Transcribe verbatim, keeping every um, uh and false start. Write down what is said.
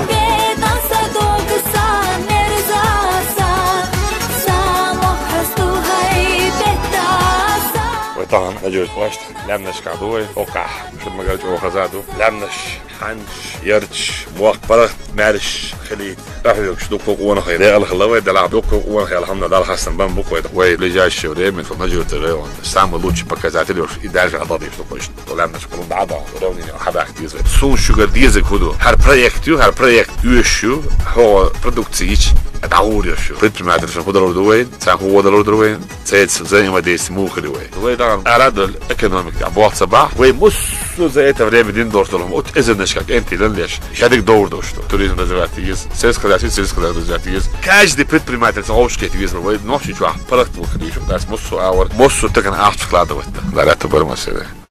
Беда са догса, мерзаса, са мохьасту хай бетаса. Вай тахан, Надежда, вашта, лаьмнашка ду вай, оккхахь, шуна магар чӀогӀа хаза ду. Лаьмнаш, хьанчаш, ярташ, мохк паргӀат, маьрша хилийта. Ахьоьгуш дуккха къонахий декъала хилла вай, делахь дуккха къонахий, алхьамдулиллахӀ, Дала хастам бан бу-кх вай. Вай ближайшее время, тхо Надежда район, самый лучший показатель уж и даже хьададеш ду-кх вай. Тхо лаьмнаш кхуллун дӀа а даха, равнение хьабаьхка деза вай. Суна шуьгара дезарг хӀун ду? ХӀара проект ю, хӀара проект оьшуш ю, хьо продукци йича, дӀагӀур йош ю. Предпринимательшна хӀун далур ду вайна? Царна хӀун гӀо далур ду вайна? Цаьрца взаимодействие муха хир ю вай? Вай даьра ара а дола экономика тӀехь болх ца бахь, вай массо а за это время дина долуш долу хӀума оцу эзарнашкахь кӀентий лан леш, шадерг довр долуш ду. Туризм развивать еза, сельскохозяйственный, сельскохозяйственный развивать еза. Каждый предприниматель ца хьовш кхета веза, вай Нохчийчохь паргӀат ву хир ю, дас массо а агӀор, массо а тахана ахча кладовать дан. Дарата бар массо а.